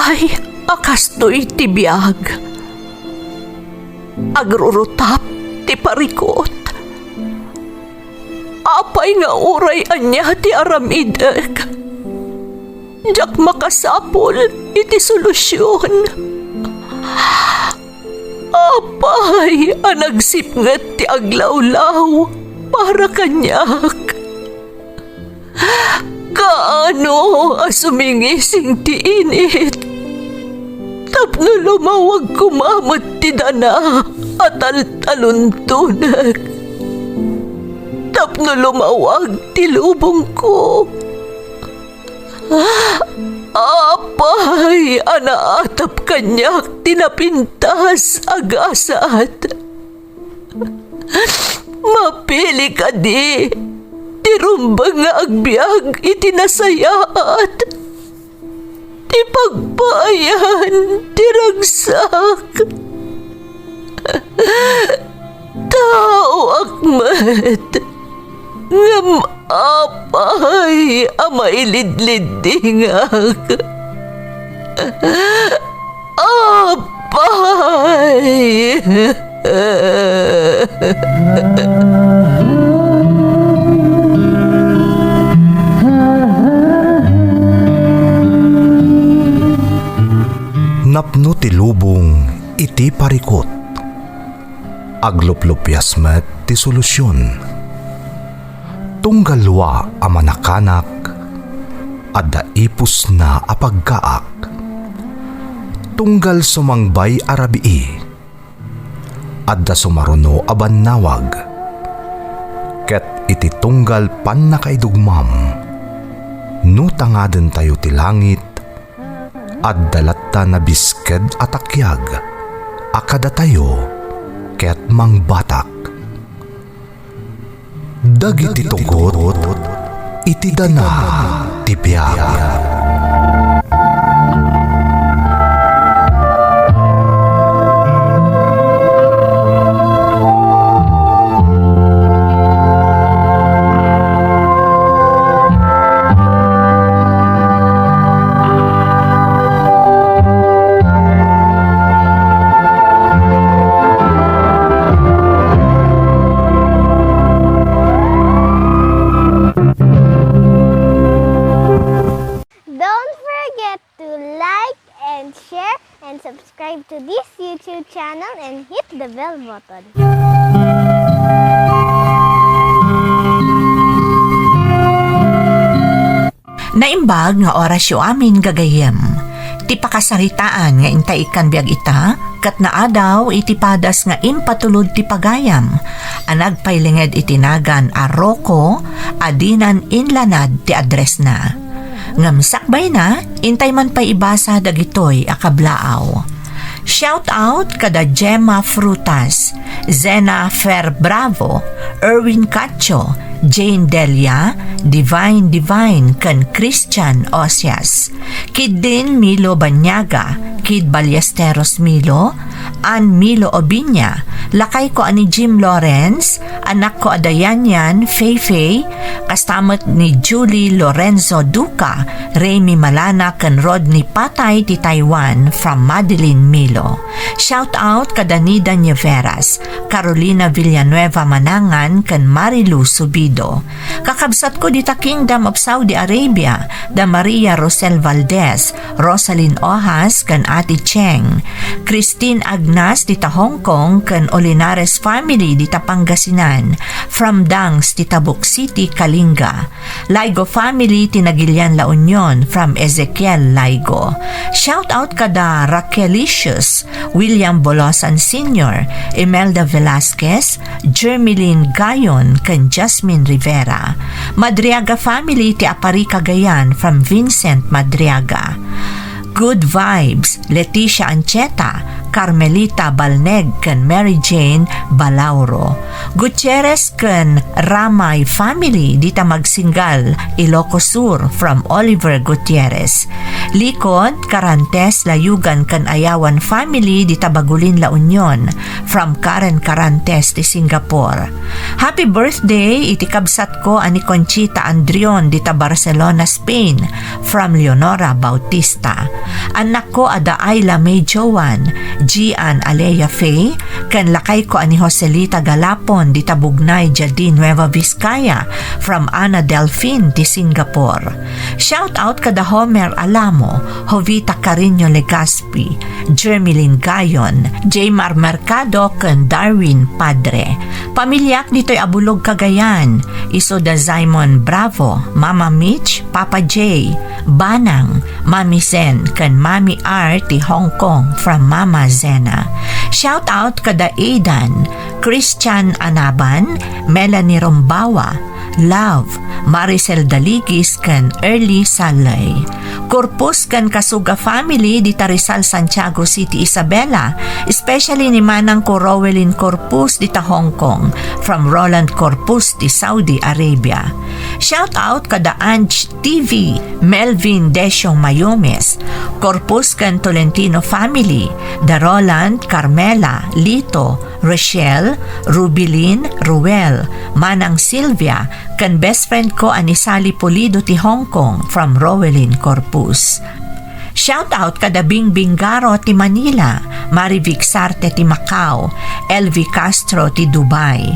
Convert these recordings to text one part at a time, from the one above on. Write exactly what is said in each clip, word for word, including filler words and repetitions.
Ay, a kastoy ti biag. Agrurutap ti parikut. Apay nga uray ania ti aramidek, diak makasapul iti solusion. Apay a nagsipnget ti aglawlaw para kaniak? Kaano a sumingising ti init tapno lumawag koma met ti dana a taltaluntonek, tapno lumawag ti lubongko? Apay a naatap kaniak ti napintas a gasat? Mapili kadi ti rumbeng nga agbiag iti nasayaat, ti pagpaayan ti ragsak? Taoak met, ngem apay a mailidliddingak? Apay! Napno ti lubong iti parikut. Agluplupias met ti solusion. Tunggal lua a manakanak, adda ipusna a pagkaak. Tunggal sumangbay a rabii, adda sumaruno a bannawag. Ket iti tunggal pannakaidugmam, no tangadentayo ti langit, adda latta nabisked a takiag a kadatayo ket mangbatak. Dagiti tugot iti dana ti biag. Don't forget to like and share and subscribe to this YouTube channel and hit the bell button. Naimbag nga orasyo amin, gagayyem. Ti pakasaritaan nga intay ikkan biag ita, ket naadaw iti padas nga impatulod ti pagayam a nagpailinged iti nagan a Rocco a dinan inlanad ti addressna. Ngem sakbayna, intay man pay ibasa dagitoy a kablaaw. Shout out kada Gemma Frutas, Zena Fer Bravo, Erwin Cacho, Jane Delia, Divine Divine, ken Christian Osias. Kiddin Milo Banyaga, Kid Ballesteros Milo, Ann Milo Obiña, lakayko a ni Jim Lawrence, anakko a Dayanyan, Fei Fei, kasta met ni Julie Lorenzo Duca, Remy Malana, ken Rodney Patay ti Taiwan, from Madeline Milo. Shout out kada Nida Nieveras, Carolina Villanueva Manangan, ken Marilu Subido. Kakabsatko dita Kingdom of Saudi Arabia, da Maria Rosel Valdez, Rosalyn Ojas, ken Ate Cheng. Christine Agnas dita Hong Kong, ken Olinares family dita Pangasinan, from Dangs dita Buc City, Kalinga. Laigo family ti Nagilian, La Union, from Ezekiel Laigo. Shout out kada Raquelicious, William Bolosan Senior, Imelda Velasquez, Jermeline Gayon, ken Jasmine Rivera. Madriaga family ti Apari, Cagayan, from Vincent Madriaga. Good vibes, Leticia Ancheta, Carmelita Balneg ken Mary Jane Balauro. Gutierrez ken Ramay family dita Magsinggal, Ilocos Sur, from Oliver Gutierrez. Likod, Carantes, Layugan ken Ayawan family dita Bagulin, La Union, from Karen Carantes ti Singapore. Happy birthday iti kabsatko a ni Conchita Andrion dita Barcelona, Spain, from Leonora Bautista. Annakko a da Ayla May Joan, Gian Alea Faye, ken lakayko a ni Joselita Galapon dita Bugnay, Jadin, Nueva Vizcaya, from Ana Delfin ti Singapore. Shout out kada Homer Alamo, Jovita Carino Legaspi, Jermilyn Gayon, Jmar Mercado, ken Darwin Padre. Pamiliak ditoy Abulog, Cagayan, isu da Simon Bravo, Mama Mitch, Papa J, Banang, Mami Zen, ken Mami R ti Hong Kong from Mama Zena. Shout out kada Aidan, Christian Anaban, Melanie Rombawa, Love, Maricel Daligis, ken Early Salay. Corpus ken Kasuga family dita Rizal, Santiago City, Isabela, especially ni manangko Rowelyn Corpus dita Hong Kong, from Roland Corpus ti Saudi Arabia. Shout out kada Ange T V, Melvin Desio Mayomes, Corpus ken Tolentino family, da Roland, Carmela, Lito, Rochelle, Rubilin, Ruel, Manang Silvia, ken best friend ko a ni Sally Pulido ti Hong Kong, from Rowelyn Corpus. Shout out kada Bingbing Garo ti Manila, Marivic Sarte ti Macau, L V Castro ti Dubai,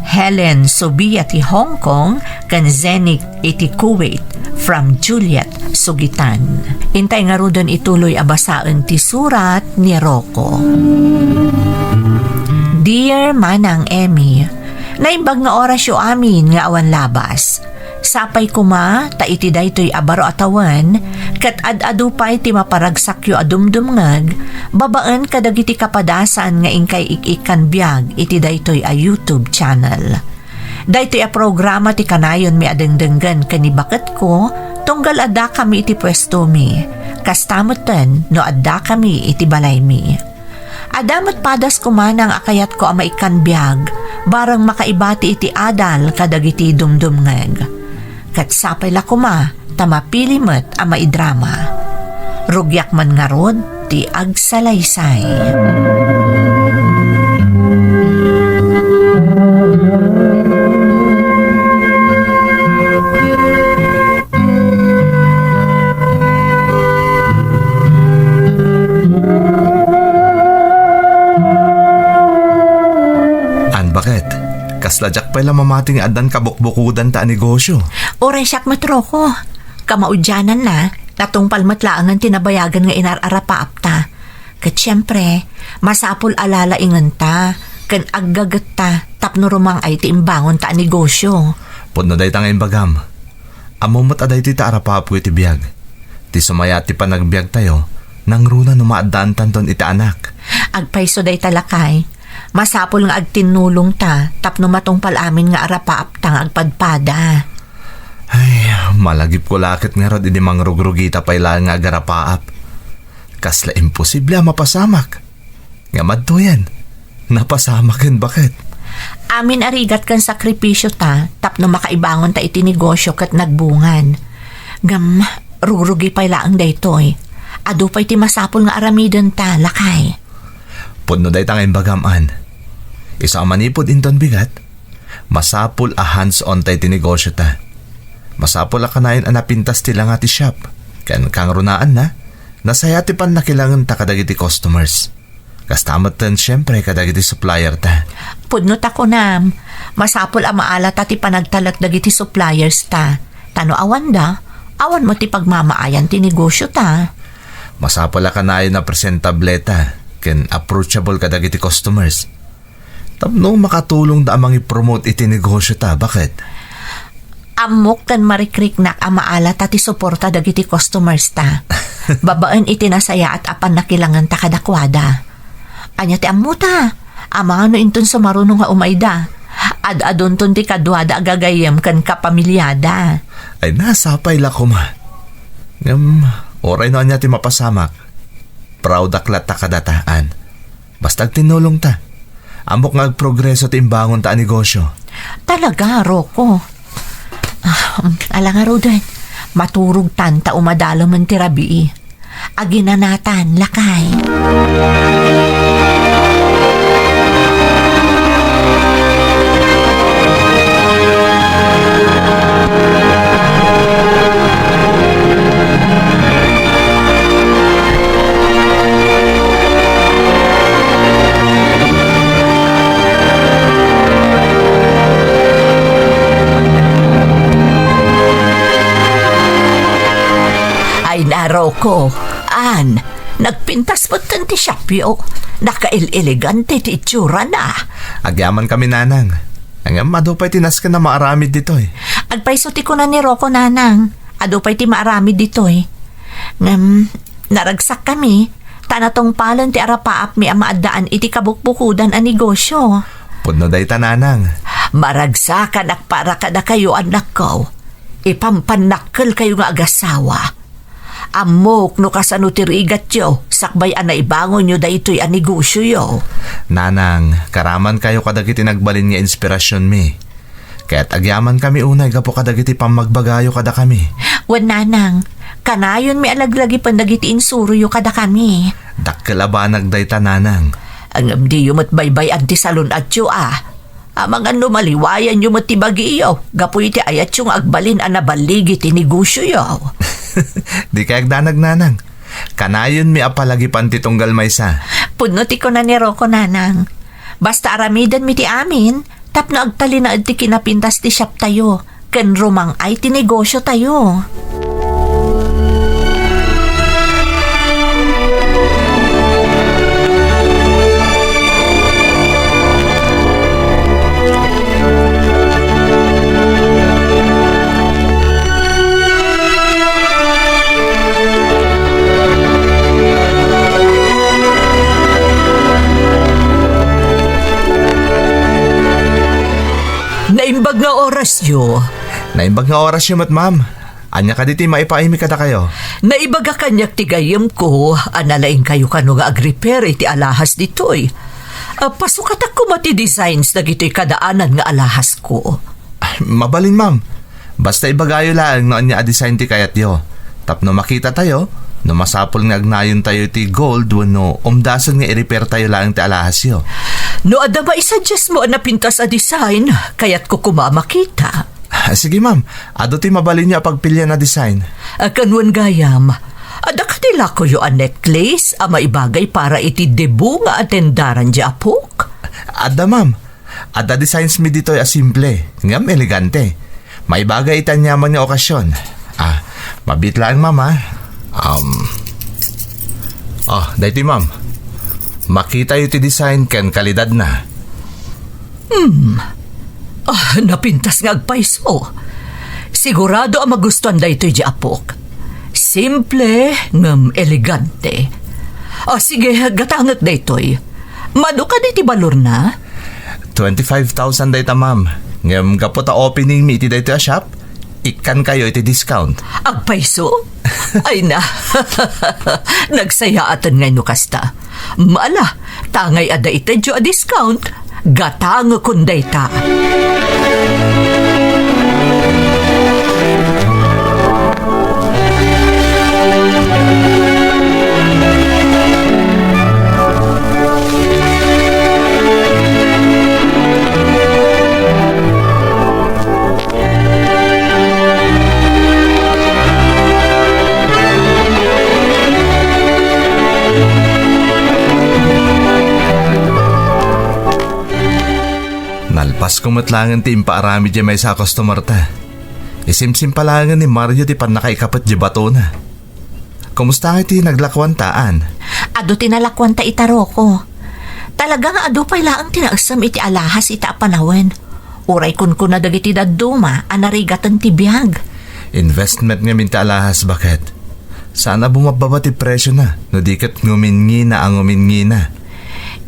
Helen Subia ti Hong Kong, ken Zenik iti Kuwait, from Juliet Sugitan. Intay ngaruden ituloy a basaen ti surat ni Rocco. Dear Manang Emmy, naimbag nga orasyo amin nga awan labas. Sapay koma ta iti daytoy a baro a tawen, ket ad-adu pay ti maparagsakyo a dumdumngeg babaen kadagiti kapadasan nga inkay ik-ikkan biag iti daytoy a YouTube channel. Daytoy a programa ti kanayonmi a dengdenggen ken ni baketko tunggal addakami iti puestomi, kasta metten no addakami iti balaymi. Adda met padas koma nang a kayatko a maikkan biag, bareng makaibati iti adal kadagiti dumdumngeg. Ket sapay la koma ta mapili met a maidrama. Rugiak man ngarud ti agsalaysay. An baket, kasla diak pay la mamati nga addan kabukbukodanta a negosyo. Uray siak met, Rocco. Kamaudiananna, natungpal met laengen ti nabayagen nga inar-arapaapta. Ket siempre, masapul a lalaingenta ken aggagetta tapno rumang-ay ti imbangonta a negosyo. Pudno dayta nga imbagam. Ammom met a daytoy ti arapaapko iti biag. Ti sumayaat ti panagbiagtayo, nangruna no maaddaantanton iti anak. Agpayso dayta, lakay. Masapul nga agtinnulongta tapno matungpal amin nga arapaapta nga agpadpada. Ay, malagipko la ket ngarud idi mangrugrugita pay laeng nga agarapaap. Kasla imposible a mapasamak. Ngem adtoyen, napasamaken, baket. Amin a rigat ken sakripisyota tapno makaibangonta iti negosyo ket nagbungan. Ngem rugrugi pay laeng daytoy. Adu pay ti masapul nga aramidenta, lakay. Pudno dayta nga imbagam, Ann. Isu a manipud inton bigat, masapul a hands-on tay ti negosyota. Masapul a kanayon a napintas ti langa ti shop. Ken kangrunaanna, nasayaat ti pannakilangenta kadagiti customers. Kasta metten, siempre, kadagiti supplier ta. Pudno ta kunam, masapul a maalata ti panagtalek dagiti suppliers ta. Ta no awanda, awan met ti pagmamaayan ti negosyo ta. Masapul a kanayon a presentable ta ken approachable kadagiti customers. Tapno makatulongda a mangipromote iti negosyo ta, baket? Ammok ken marikriknak a maalata ti suporta dagiti customers ta. Babaen iti nasayaat a pannakilanganta kadakuada. Ania ti ammota? Amangan no inton sumaruno nga umayda. Ad-adunton ti kaduada a gagayyem ken kapamiliada. Ay, nasapay la koma. Ngem, uray no ania ti mapasamak, proud ak latta kadata, Ann. Basta agtinnulongta. Ammok nga agprogreso ti imbangonta a negosyo. Talaga, Rocco? Ah, um, ala ngaruden, maturogtan ta umadalamen ti rabii. Aginanatan, lakay. Ay, Rocco, Ann, nagpintas metten ti shopyo. Nakail-elegante ti itsurana. Agyamankami, Nanang. Ngem adu pay ti nasken a maaramid ditoy. Agpayso ti kuna ni Rocco, Nanang. Adu pay ti maaramid ditoy. Ngem, naragsakkami, ta natungpalen ti arapaapmi a maaddaan iti kabukbukodan a negosyo. Pudno dayta, Nanang. Maragsakanak para kadakayo, annakko. Ipampannakkelkayo nga agasawa. Ammok no kasano ti rigatyo sakbay a naibangonyo daytoy a negosioyo. Nanang, karamankayo kadagiti nagbalin nga inspirasionmi. Ket agyamankami unay gapu kadagiti pammagbagayo kadakami. Wen, Nanang, kanayonmi a laglagipen dagiti insuroyo kadakami. Dakkel a banag dayta, Nanang. Ngem diyo met baybay-an ti salun-atyo a. Amangan no maliwayanyo met ti bagiyo gapu iti ayatyo nga agbalin a naballigi ti negosioyo. Dikay agdanag, Nanang. Kanayonmi a palagipan ti tunggal maysa. Pudno ti kuna ni Rocco, Nanang. Basta aramidenmi ti amin, tapno agtalinaed ti kinapintas ti shoptayo, ken rumang-ay ti negosiotayo. Naimbag nga orasyo. Naimbag nga orasyo met, ma'am. Ania kadi ti maipaaymi kadakayo? Naibaga kaniak ti gayyemko a nalaingkayo kano nga agrepair iti alahas ditoy. Ah, pasukatak koma ti designs dagitoy kadaanan nga alahasko. Ah, mabalin, ma'am. Basta ibagayo laeng no ania a design ti kayatyo. Tapno makitatayo, no masapul nga agnayontayo iti gold wenno umdasen nga i-repairtayo laeng ti alahasyo. No adda maisuggestmo a napintas a design, kayatko koma a makita. Ah, sige, ma'am. Adu ti mabalinyo a pagpilian a design. Ah, ken wen gayam, adda kadi lakoyo a necklace a maibagay para iti debut nga atendaran ti apok? Adda, ma'am. Adda designs mi ditoy a simple, ngem elegante. Maibagay iti aniaman nga okasyon. Ah, mabiit laeng, ma'am, ah. Um, ah, daytoy, ma'am. Makitayo ti design ken kalidadna. Hmm. Ah, napintas nga agpayso. Sigurado a magustuan daytoy ti apok. Simple ngem elegante. Ah, sige, gatangek daytoy. Mano kadi ti balorna? Twenty-five thousand dayta, ma'am. Ngem gapu ta opening mi iti daytoy a shop, ikkankayo iti discount. Agpayso? Ay na. Nagsayaaten ngay no kasta. Maala, tangay adda itedyo a discount, gatangekon dayta. Nalpasko met laengen ti impaaramid diay maysa a customer ta. Isimsimpa laengen ni Mario ti pannakaikapet diay batona. Kumusta ngay ti naglakuanta, Ann? Adu ti nalakuanta ita, Rocco. Talaga nga adu pay laeng ti naisem iti alahas ita a panawen. Uray kunkuna dagiti dadduma a narigaten ti biag. Investment ngamin ti alahas, baket. Saan a bumabbaba ti presiona, no di ket nguminngina a nguminngina.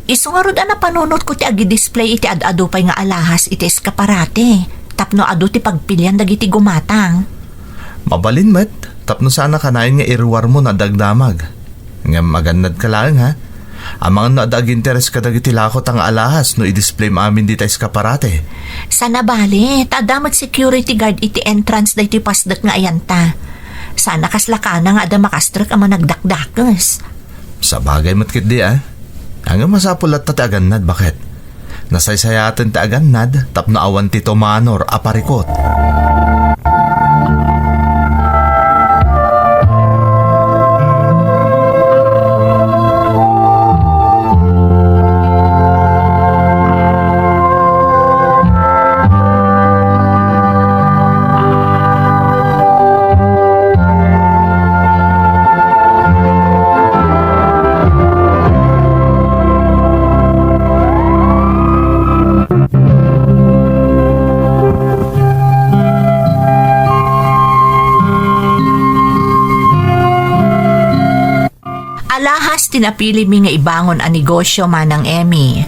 Isu ngarud a napanunotko ti agidisplay iti ad-adu pay nga alahas iti eskaparate, tapno adu ti pagpilian dagiti gumatang. Mabalin met, tapno saan a kanayon nga iruarmo no adda agdamag. Ngem agannadka laeng, ha? Amangan no adda aginteres kadagiti lakota nga alahas no i-display amin dita eskaparate. Saan a bale, ta adda met security guard iti entrance daytoy pasdek nga ayanta. Saan a kasla kana nga adda makastrek a managdakdakes. Sabagay met ketdi, a. Ngem masapul latta ti agannad, baket? Nasaysayaten ti agannad tapno awan ti tumanor a parikut. Alahas ti napilimi nga ibangon a negosio, Manang Emmy,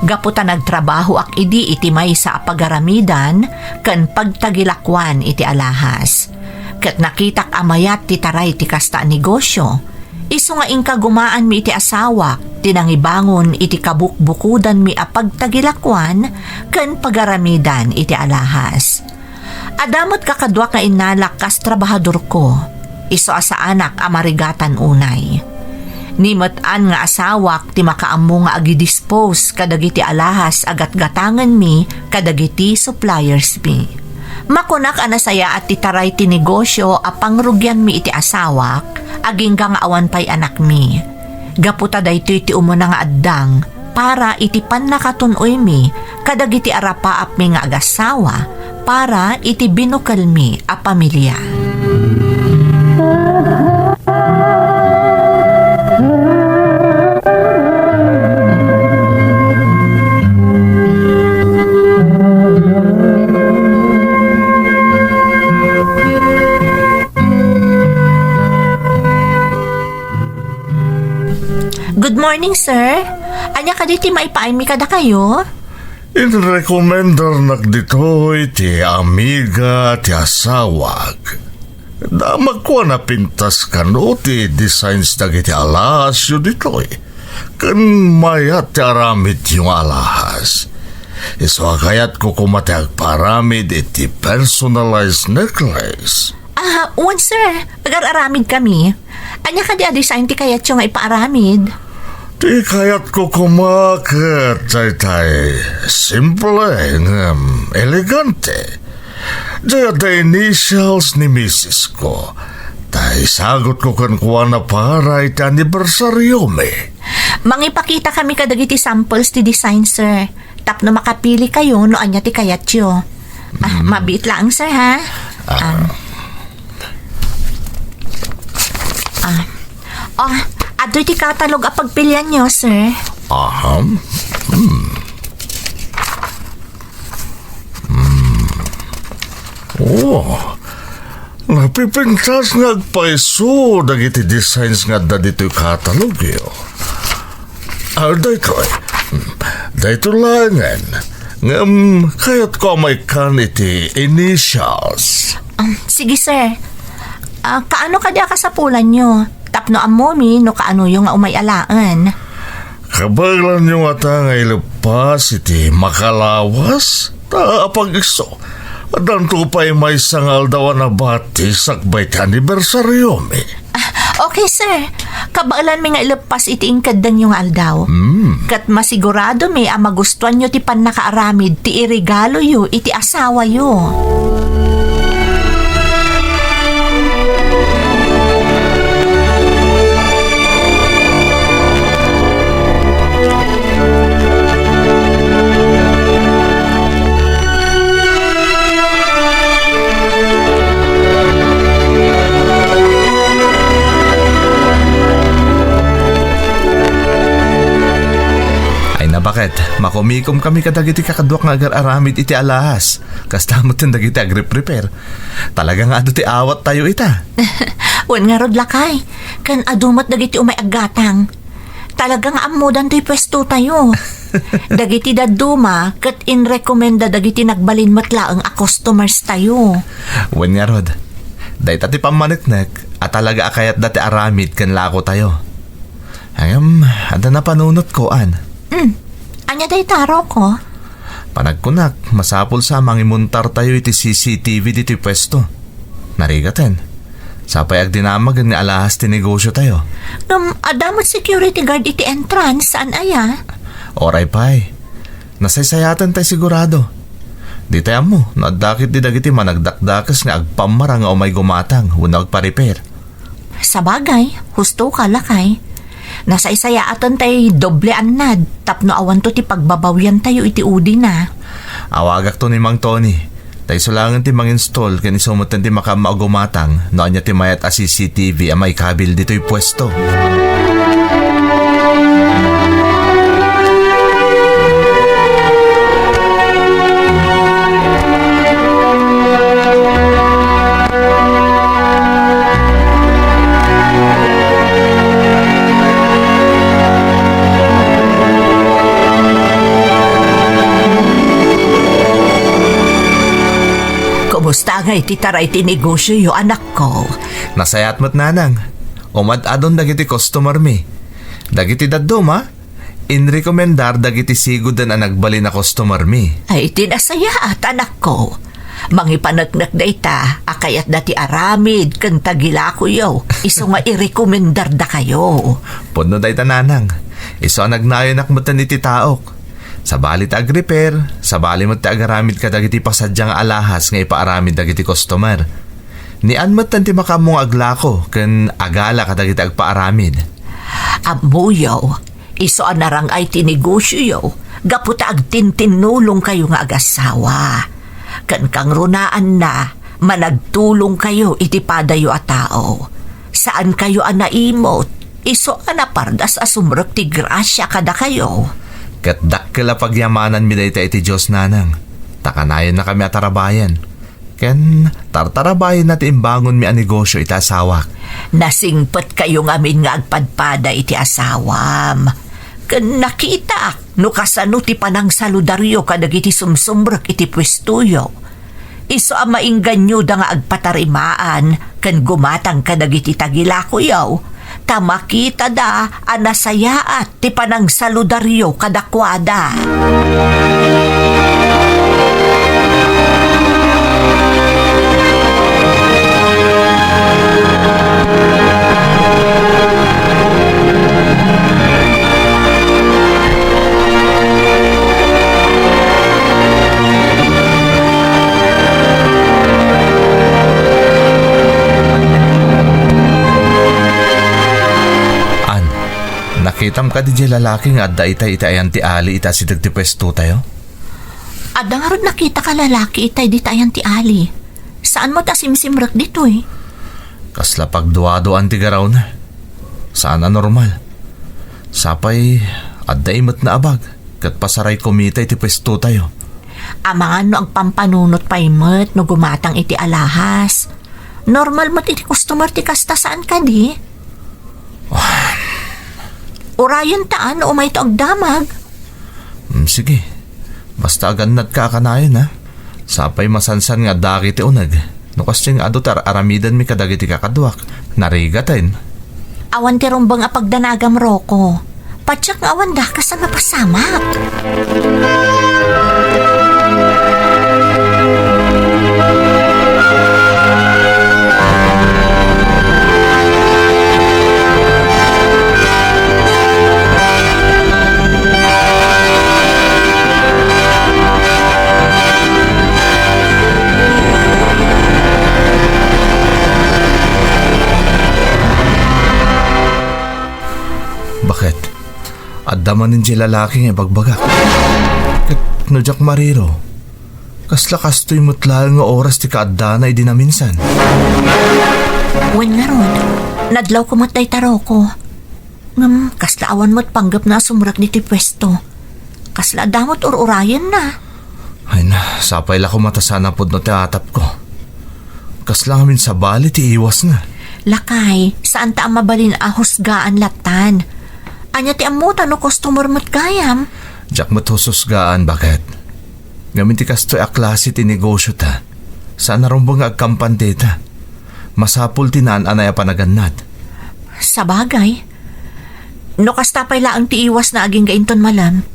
gapu ta nagtrabahoak idi iti maysa a pagaramidan ken pagtagilakuan iti alahas. Ket nakitak a mayat ti taray ti kasta a negosio, isu nga inkagumaanmi iti asawak ti nangibangon iti kabukbukodanmi a pagtagilakuan ken pagaramidan iti alahas. Adda met kakaduak nga innalak kas trabahadorko, isu a saanak a marigatan unay. Ni met-an nga asawak ti makaammo nga agidispose kadagiti alahas a gatgatangenmi kadagiti suppliersmi. Makunak a nasayaat ti taray ti negosio a pangrugianmi iti asawak, agingga nga awan pay anakmi. Gapu ta daytoy ti umuna nga addang para iti pannakatun-oymi kadagiti arapaapmi nga agassawa para iti binukelmi a pamilia. Good morning, sir. Ania kadi ti maipaaymi kadakayo? Inrekomendarnak ditoy ti amiga ti asawak. Damagko a napintas kano ti designs dagiti alahasyo ditoy, ken mayat ti aramidyo nga alahas. Isu a kayatko koma ti agpaaramid iti personalized necklace. Ah, wen, sir. Agar-aramid kami. Ania kadi a design ti kayatyo nga ipaaramid? Ti kayatko koma ket daytay simple ngem elegante. Dayta initials ni misis ko. Ta isagutko kenkuana para iti anibersariomi. Mangipakita kami kadagiti samples ti design, sir. Tapno makapili kayo no ania ti kayatyo. Ah, mm. Mabiit laeng, sir, ha? Ah. Um, ah. Oh, adtoy ti katalog a pagpilianyo, sir. Aha. Hmm. Hmm. Oh. Napipintas nga agpayso dagiti designs nga adda ditoy katalogyo. Ah, daytoy. Daytoy laengen. Ngem, kayatko a maikkan iti initials. Um, sige, sir. Ah, kaano kadi a kasapulanyo? Tapno ammomi no kaanoyo nga umay alaen. Kabaelanyo ngata nga ileppas iti makalawas? Ta apag-isu, addanto pay maysa nga aldaw a nabati sakbay ti anibersariomi. Ah, okay, sir. Kabaelanmi nga ileppas iti inkeddengyo nga aldaw. Hmm. Ket masiguradomi a magustuanyo ti pannakaaramid ti iregaloyo iti asawayo. Ay, nabaket, makumikom kami kadagiti kakaduak nga agar-aramid iti alahas. Kasta met dagiti agriprepare. Talaga nga adu ti awat tayo ita. Wen ngarud, lakay, ken adu met dagiti umay aggatang. Talaga nga ammodan toy puesto tayo. Dagiti dadduma ket inrekomenda dagiti nagbalin met laeng a customers tayo. Wen ngarud, dayta ti pammaneknek a talaga a kayatda ti aramid ken lako tayo. Ngem, adda napanunotko, Ann. Hmm. Ania dayta, Rocco? Panagkunak, masapul sa a mangimontartayo iti C C T V ditoy puesto. Narigaten. Sapay agdinamagen nga alahas ti negosiotayo. Ngem, adda met security guard iti entrance, saan aya? Uray pay. Nasaysayaten tay sigurado. Ditay ammo no adda ketdi dagiti managdakdakes nga agpammara nga umay gumatang wenno agpa-repair. Sabagay, husto ka, lakay. Nasaysayaatan tay doble annad tapno awanto ti pagbabawiantayo iti udina. Awagakto ni Mang Tony. Ta isu laengen ti manginstall ken isu metten ti makaammo a gumatang no ania ti mayat a C C T V a maikabil ditoy puesto. Kumusta ngay ti taray ti negosioyo, anakko? Nasayaat met, nanang. Umad-adon dagiti customermi. Dagiti dadduma, inrekomendar dagiti siguden a nagbalin a customermi. Ay, ti nasayaat, anakko. Mangipaneknek dayta a kayatda ti aramid ken tagilakoyo, isu nga irekomendardakayo. Pudno dayta, nanang. Isu a nagnayonak metten iti taok. Sabali ti agrepair, sabali met ti agaramid kadagiti pasadia nga alahas nga ipaaramid dagiti customer. Ni Ann metten ti makaammo nga aglako ken agala kadagiti agpaaramid. Ammoyo, isu a narang-ay ti negosioyo gapu ta agtintinnulongkayo nga agassawa. Ken kangrunaanna, managtulongkayo iti padayo a tao. Saankayo a naimot, isu a napardas a sumrek ti grasia kadakayo. Ket dakkel a pagyamananmi dayta iti Dios, nanang, ta kanayonnakami a tarabayen. Ken tartarabayenna ti imbangonmi a negosio iti asawak. Nasingpetkayo ngamin nga agpadpada iti asawam. Ken nakitak no kasano ti panangsaludaryo kadagiti sumsumrek iti puestoyo. Isu a maingganyoda nga agpatarimaan ken gumatang kadagiti tagilakoyo, ta makitada a nasayaat ti panangsaludaryo kadakuada. Ann, nakitam kadi diay lalaki nga adda itay iti ayan ti ali iti asideg ti puestotayo? Adda ngarud nakitak a lalaki itay dita ayan ti ali. Saan met a simsimrek ditoy. Kasla pagduaduan ti garawna. Saan a normal. Sapay, adda imetna a bag, ket pasaray kumita iti puestotayo. Amangan no agpampanunot pay met no gumatang iti alahas. Normal met iti customer ti kasta, saan kadi? Urayen ta, no umayto agdamag. Mm, sige. Basta agannadka a kanayon, ha? Sapay masansan nga adda dagiti uneg. No kasdiay nga adu ti ar-aramidenmi kadagiti kakaduak, narigaten. Awan ti rumbeng a pagdanagam, Rocco. Patiek nga awan dakas a napasamak. Baket? Adda manen diay lalaki nga ibagbagak. Ket no diak mariro, kasla kastoy met laeng nga oras ti kaaddana idi naminsan. Wen ngarud, nadlawko met dayta, Rocco. Ngem, kasla awan met panggepna a sumrek ditoy puesto. Kasla adda met ur-urayenna. Ay na, sapay la koma ta saan a pudno ti atapko. Kasla ngamin sabali ti iwasna. Lakay, saanta a mabalin a husgaan lattan. Ania ti ammota no customer met gayam? Diak met hushusgaan, baket? Ngamin ti kastoy a klase ti negosiota, saan a rumbeng nga agkampan dita. Masapul ti naan-anay a panagannad. Sabagay. No kasta pay laeng ti iwasna agingga inton malem,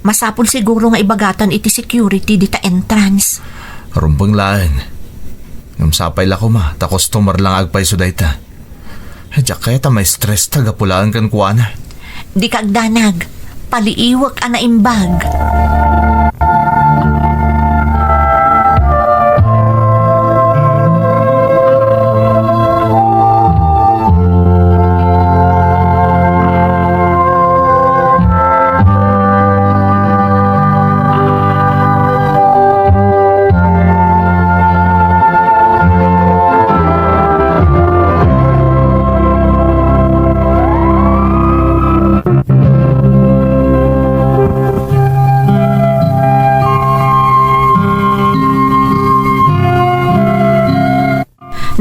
masapul siguro nga ibagatan iti security dita entrance. Rumbeng laeng. Ngem sapay la koma, ta customer la nga agpayso dayta. Diak kayat a ma-stress ta gapu laeng kenkuana. Dika agdanag, paliiwek a naimbag.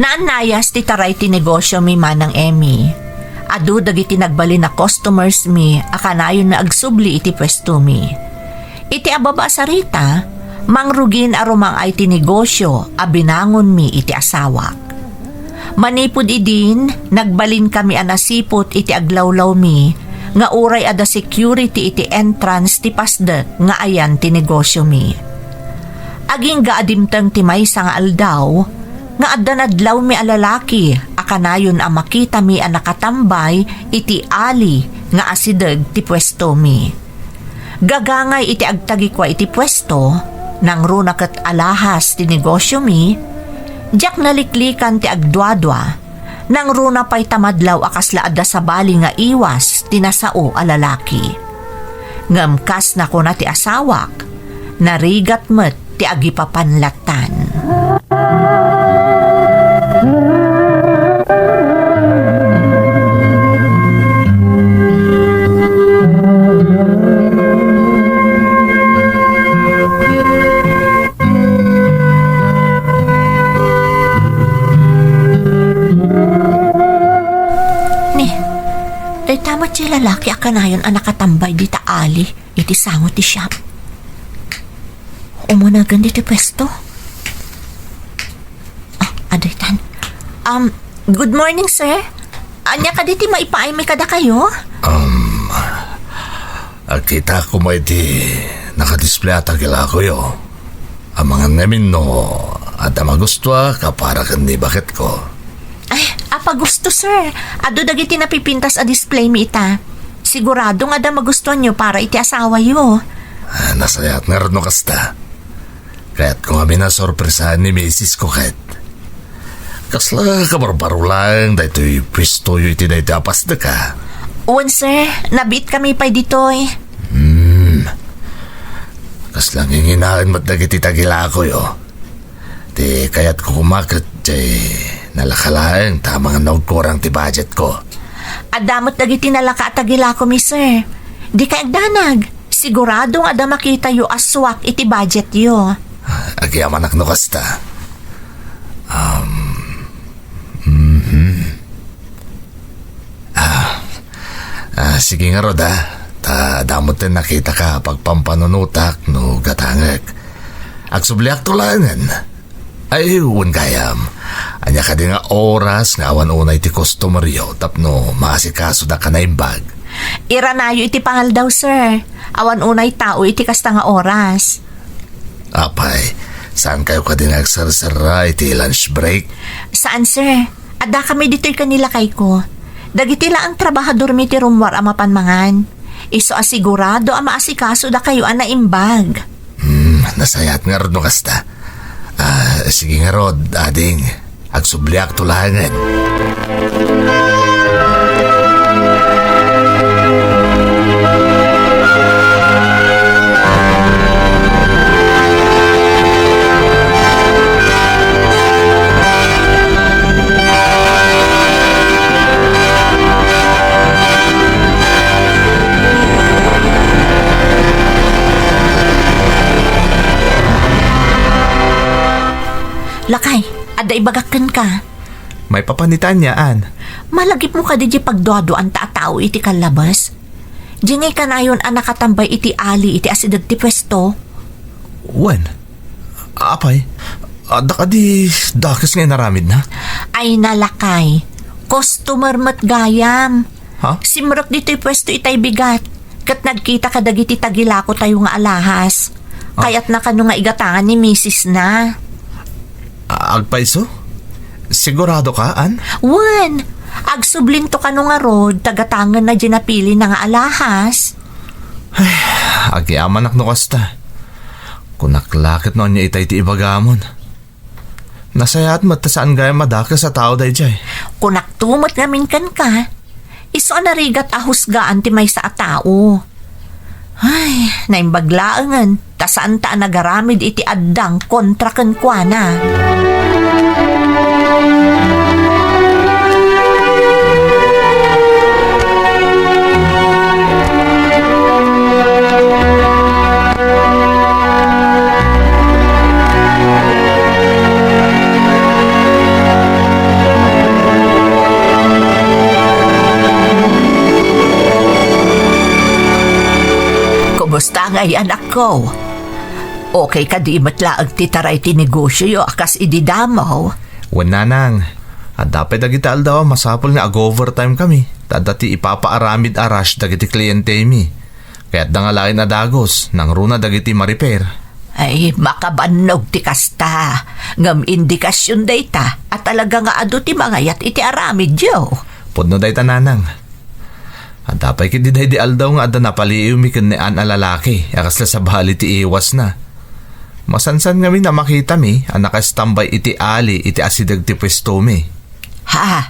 Naannayas ti taray ti negosiomi, Manang Emmy. Adu dagiti nagbalin a customersmi a kanayon nga agsubli iti puestomi. Iti ababa a sarita, mangrugin a rumang-ay ti negosio a binangonmi iti asawak. Manipud idin, nagbalinkami a nasiput iti aglawlawmi nga uray adda security iti entrance ti pasdek nga ayan ti negosiomi. Agingga a dimteng ti maysa nga aldaw, nga adda nadlawmi a lalaki a kanayon a makitami a nakatambay iti ali nga asideg ti puestomi. Gagangay iti agtagikua iti puesto, nangruna ket alahas ti negosiomi, diak naliklikan ti agduadua, nangruna pay ta madlaw a kasla adda sabali nga iwas ti nasao a lalaki. Ngem kas nakuna ti asawak, narigat met ti agipapan latan. Ni, dayta met ti lalaki a kanayon a nakatambay dita ali iti sango ti shop. Umunagan diti pwesto. Ah, adaytan. Um, good morning, sir. Ania kadi ti maipaaymi kadakayo? Um, Agkitak koma iti nakadisplay a tagilakoyo. Amangan ngamin no adda magustoak a para ken ni baketko. Ay, apay gusto, sir. Adu dagiti napipintas a display mi ita. Sigurado nga adda magustoanyo para iti asawayo. Ah, nasayaat ngarud no kasta. Kayatko ngamin a sorpresaen ni misisko ket. Kasla kabarbaro laeng daytoy puestoyo iti daytoy a pasdek, a? Wen, sir. Nabiitkami pay ditoy. Hmm. Kasla nginginaen met dagiti tagilakoyo. Ti kayatko koma ket jay nalaka laeng ta amangan no agkurang ti budgetko. Adda met dagiti nalaka a tagilakomi, sir. Dika agdanag. Sigurado nga adda makitayo a suak iti budgetyo. Agyamanak no kasta. Um, mhm. Ah, ah, sige ngarud, a. Ta adda met ti nakitaka a pagpampanunotak no gatangek. Agsubliakto laengen. Ay, wen gayam. Ania kadi nga oras nga awan unay ti customeryo tapno maasikasodak a naimbag? Iranayo iti pangaldaw, sir. Awan unay tao iti kasta nga oras. Apay, saankayo kadi nga agserserra iti lunch break? Saan, sir. Addakami ditoy ken ni lakayko. Dagiti laeng trabahadormi ti rummuar a mapan mangan. Isu a sigurado a maasikaso dakayo a naimbag. Hmm, nasayaat ngarud no kasta. Ah, sige ngarud, ading. Agsubliakto laengen. Lakay, adda ibagak kenka. Maipapan ita ania, Ann? Malagipmo kadi diay pagduaduaanta a tao iti kallabes? Diay ngay kanayon a nakatambay iti ali iti asideg ti puesto? Wen. Apay, adda kadi dakes nga inaramidna? Ay, nalakay. Customer met gayam. Ha? Simrek ditoy puesto itay bigat. Ket nagkita kadagiti tagilakotayo nga alahas. Ah. Kayatna kano nga igatangan ni misisna. A-, agpayso? Sigurado ka, Ann? Wen, agsublinto kano ngarud, ta gatangenna diay napilina nga alahas. Ay, agyamanak no kasta. Kunak la ket no ania itay ti ibagamon. Nasayaat met ta saan gayam a dakes a tao daydiay. Kunakto met ngamin kenka, isu a narigat a husgaan ti maysa a tao. Ay, naimbag laengen, ta saanta a nagaramid iti addang kontra kenkuana. Kumusta ngay, anakko? Okay kadi met laeng ti taray ti negosioyo a kas idi damo? Wen, nanang, adda pay dagiti aldaw a masapul nga ag-overtime kami, ta adda ti ipapaaramid a rush dagiti klientemi. Kayatda nga laeng a dagus, nangruna dagiti ma-repair. Ay, makabannog ti kasta. Ngem indikasyon dayta a talaga nga adu ti mangayat iti aramidyo. Pudno dayta, nanang. Adda pay ketdi daydi aldaw nga adda napaliiwmi ken ni Ann a lalaki a kasla sabali ti iwasna. Masansan ngamin a makitami a nakastambay iti ali iti asideg ti puestomi. Ha?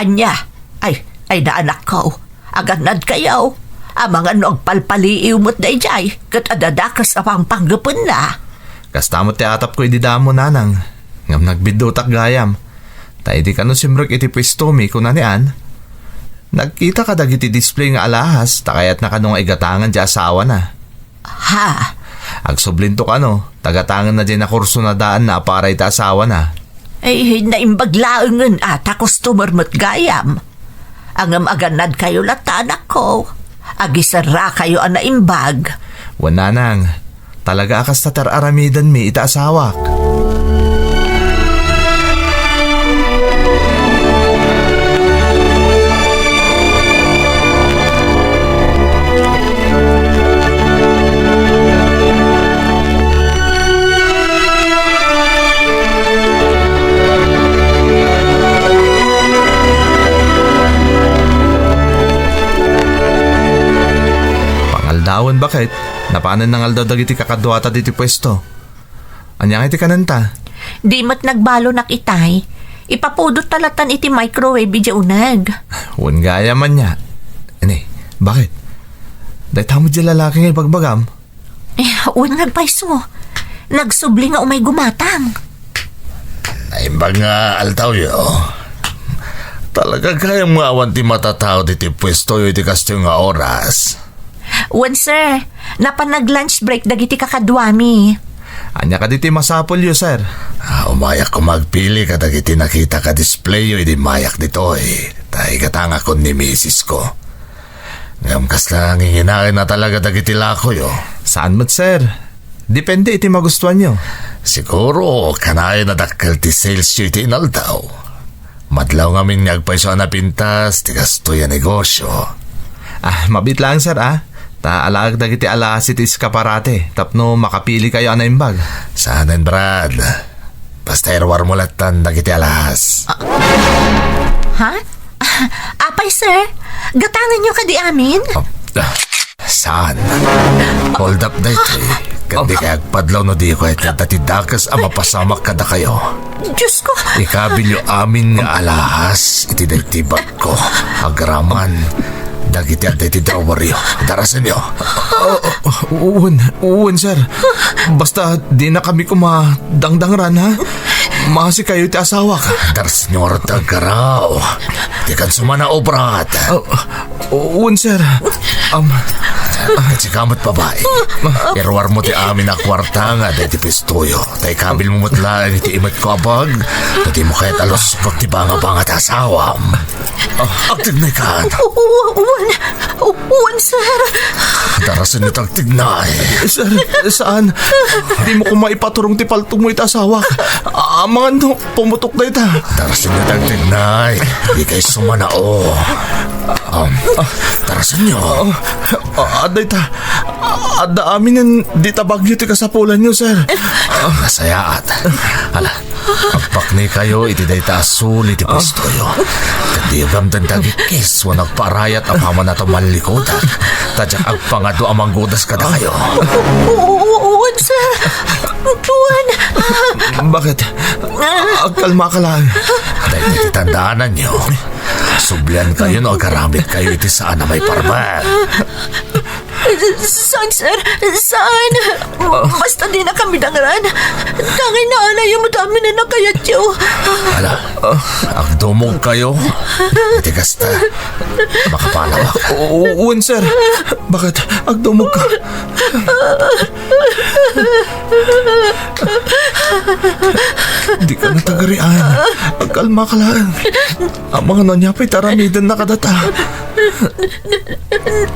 Ania? Ay, ay, naanakko. Agannadkayo. Amangan no agpalpaliiw met daydiay, ket adda dakes a pangpanggepenna. Kasta met ti atapko idi damo, nanang. Ngem nagbiddutak gayam. Ta idi kano simrek iti puestomi, kuna ni Ann, nagkita kadagiti display nga alahas, ta kayatna kano nga igatangan ti asawana. Ha? Agsublinto kano, ta gatangenna diay nakurso na daanna a para iti asawana. Ay, naimbag laengen a ta customer met gayam. Ngem agannadkayo latta, anakko. Agiserrakayo a naimbag. Wen, nanang, talaga a kasta ti ar-aramidenmi iti asawak. Pangaldawen, baket, napanen nangaldaw dagiti kakaduata ditoy puesto. Ania ngay ti kanenta? Di met nagbalonak itay. Ipapudotta latan iti microwave idiay uneg. Wen gayam ania. Ini, baket? Dayta met diay lalaki nga ibagbagam? Eh, wen nga agpayso. Nagsubli nga umay gumatang. Naimbag nga aldaw, yo. Talaga gayam nga awan ti matatao ditoy puestoyo iti kastoy nga oras. Wen, sir. Napan nag-lunch break dagiti kakaduami. Ania kadi ti masapulyo, sir? Ah, umayak koma agpili kadagiti nakitak a displayyo idi mayak ditoy. Ta igatangakon ni misisko. Ngem kasla nginginaen a talaga dagiti lakoyo? Saan met, sir. Depende iti magustuanyo. Siguro, kanayon a dakkel ti salesyo iti inaldaw. Madlaw ngamin nga agpayso a napintas ti kastoy a negosyo. Ah, mabiit laeng, sir, ah. Ta alaek dagiti alahas iti eskaparate tapno makapilikayo a naimbag. Saanen, Brad. Basta iruarmo lattan dagiti alahas. Ah, ha? Apay, sir? Gatanganyo kadi amin? Ah, ah, saan? Hold up daytoy. Ket dikay agpadlaw no diko itedda ti dakes a mapasamak kadakayo. Diosko! Ikabilyo amin nga alahas iti daytoy bagko. Agraman dagiti adda iti draweryo. Darasenyo. Ah, ah, wen, wen, sir. Basta dinakami koma dangdangran, ha? Maasikayo ti asawak. Darasenyo ngarud ti aggaraw. Dikan sumanaw, Brad. Ah, wen, sir. Am, ah, sika met, babai. Iruarmo ti amin a kuarta nga adda iti puestoyo. Ta ikabilmo met laeng iti imetko a bag. Ta dimo kayat a luspek ti bangabanga ti asawam. Ah, agtignaykan. U-, u-, wen, u-, wen, sir. Darasenyo ti agtignay. Sir, saan? Dimo koma ipaturong ti paltogmo iti asawak. Amangan no pumutok dayta. Darasenyo ti agtignay. Dikay sumanao. Um, tarasenyo. Ah, ah, adda ita. Adda aminen dita bagyo ti kasapulanyo, sir. Ah, nasayaat. Ala, agpaknikayo iti dayta a suli ti puestoyo. Ket diyo gamten ti agikis wenno agpaarayat a pamananto mallikudan. Ta diak agpangadu a manggudas kadakayo. Oo, oo, oo, sir. Tuan. Bakit? Agkalmaka lang. Dayta ti tandaananyo. Subliankayo no agaramidkayo iti saan a maiparmek. Saan, sir? Saan? Basta dinakami dangran. Tangay naanayyo met amin a nakayatyo. Ala, agdumogkayo. Iti kasta, makapanawak. Oo, wen, sir. Bakit? Agdumogka? Dika natagarian. Agkalmaka lang. Amangan no ania pay ti aramidennaka dayta.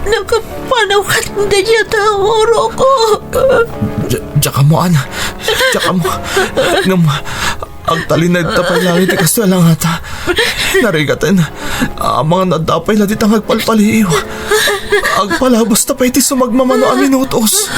Nakapanawak dayta, Rocco. Dia-, diak ammoan. Diak ammo. Ngem agtalinaedta pay laeng iti kastoy a langata. Narigaten, amangan no adda pay la dita nga agpalpaliiw. Agpalabasta pay iti sumagmamano a minutos.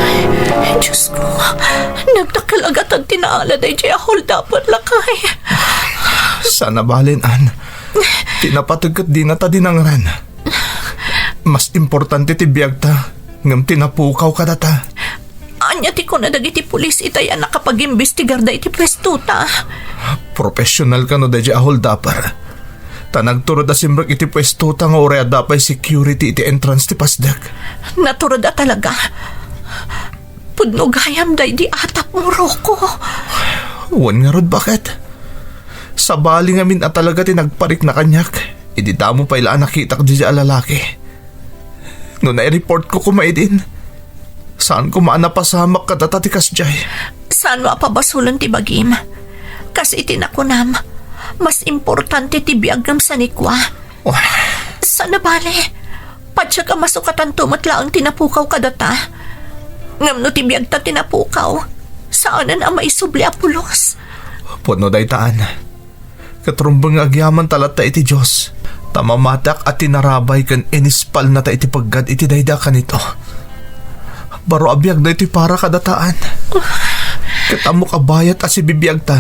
Ay, Diyos ko, nagdakkel a gatad ti naala daydiay a hold-upper, lakay. Saan a bale, Ann. Ti napateg ket dinata dinangran. Mas importante ti biagta, ngem ti napukaw kadata. Ania ti kuna dagiti pulis itay a nakapagimbestigar dayta iti puestota? Professional kano daydiay a hold-upper. Ta nagturod a simrek iti puestota nga uray adda pay security iti entrance ti pasdek. Naturod a talaga. Pudno gayam daydi atapmo, Rocco. Wen ngarud, bakit? Sabali ngamin a talaga ti nagparikna kaniak. Idi damo pay la a nakitak daydiay a lalaki. No nai-report ko koma idin, saan koma a napasamak kadata ti kasdiay. Saan a pabasolen ti bagim. Kas iti nakunam, mas importante ti biag ngem sanikua. Wah. Saan a bale, patiek a masukatanto met laeng ti napukaw kadata. Ngem no ti biagta ti napukaw, saanen a maisubli a pulos. Pudno dayta, Ann. Ket rumbeng nga agyamanta latta iti Dios, ta mamatiak a tinarabay ken inispalnata iti peggad iti daydi a kanito. Baro a biag daytoy para kadata, Ann. Ket ammok a bayat a sibibiagta.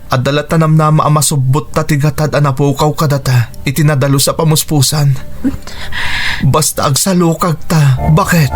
Adda latta namnama a masubbotta ti gatad a napukaw kadata iti nadalus a pamuspusan. Basta agsalukagta. Bakit?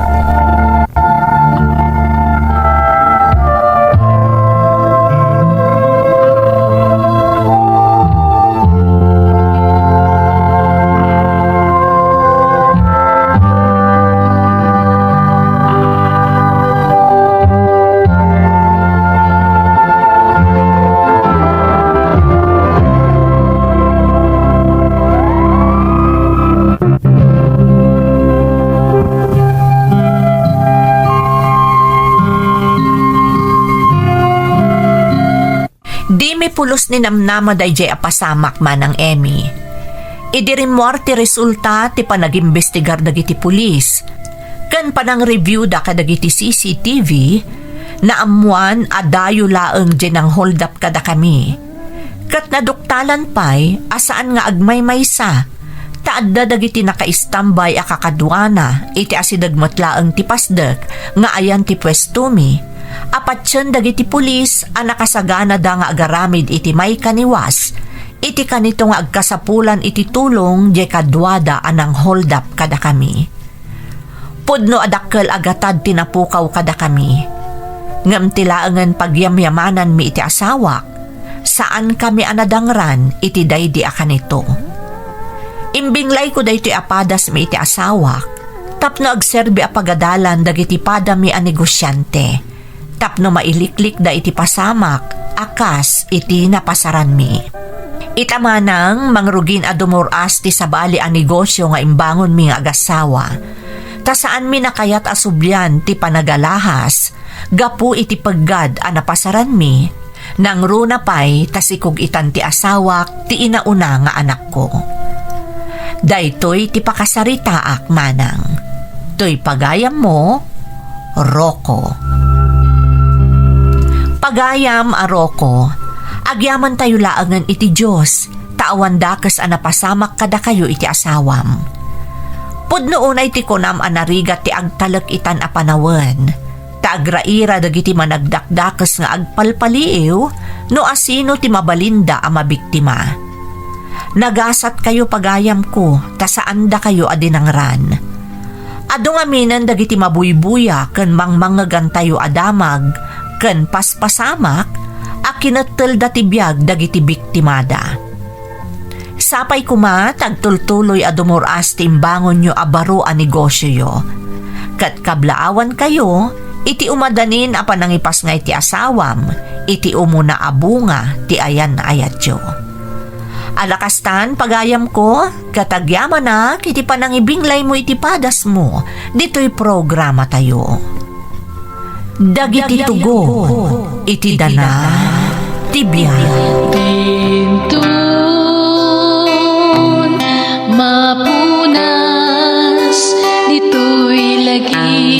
Dimi pulos ni namnama daydiay a pasamak, Manang Emmy. Idi rimmuar ti resulta ti panagimbestigar dagiti pulis ken panangreviewda kadagiti C C T V, naammoan a dayo laeng diay nang-hold up kadakami. Ket naduktalan pay a saan nga agmaymaysa, ta adda dagiti nakaistambay a kakaduana iti asideg met laeng ti pasdek nga ayan ti puestomi, a patien dagiti pulis a nakasaganada nga agaramid iti maikaniwas iti kanito nga agkasapulan iti tulong diay kaduada a nang-hold up kadakami. Pudno a dakkel a gatad ti napukaw kadakami. Ngem ti laengen pagyamyamananmi iti asawak, saankami a nadangran iti daydi a kanito. Imbinglayko daytoy a padasmi iti asawak tapno agserbi a pagadalan dagiti padami a negosiante. Tapno mailiklikda iti pasamak a kas iti napasaranmi. Ita manang mangrugin a dumur-as ti sabali a negosio nga imbangonmi nga agassawa, ta saanmi nakayat a sublian ti panagalahas gapu iti peggad a napasaranmi, Nangruna pay ta sikog itan ti asawak ti inauna nga anakko. Daytoy ti pakasaritaak manang. Toy pagayammo, Rocco. Pagayam a Rocco, agyamantayo laengen iti Dios, ta awan dakes a napasamak kadakayo iti asawam. Pudno unay ti kunam a narigat ti agtalek itan a panawen, ta agraira dagiti managdakdakes nga agpalpaliiw no asino ti mabalinda a mabiktima. Nagasatkayo, pagayamko, ta saandakayo a dinangran. Adu ngaminen dagiti mabuybuya ken mangmangegantayo a damag ken paspasamak a kinettelda ti biag dagiti biktimada. Sapay koma ta agtultuloy a dumur-as ti imbangonyo a baro a negosioyo. Ket kablaawankayo iti umadanin a panangipasngay ti asawam iti umuna a bunga ti ayan-ayatyo. Alakastan, pagayamko, ket agyamanak iti panangibinglaymo iti padasmo ditoy programatayo. Dagiti tugo iti dana ti biag. Dinton mapunas ditoy lagi.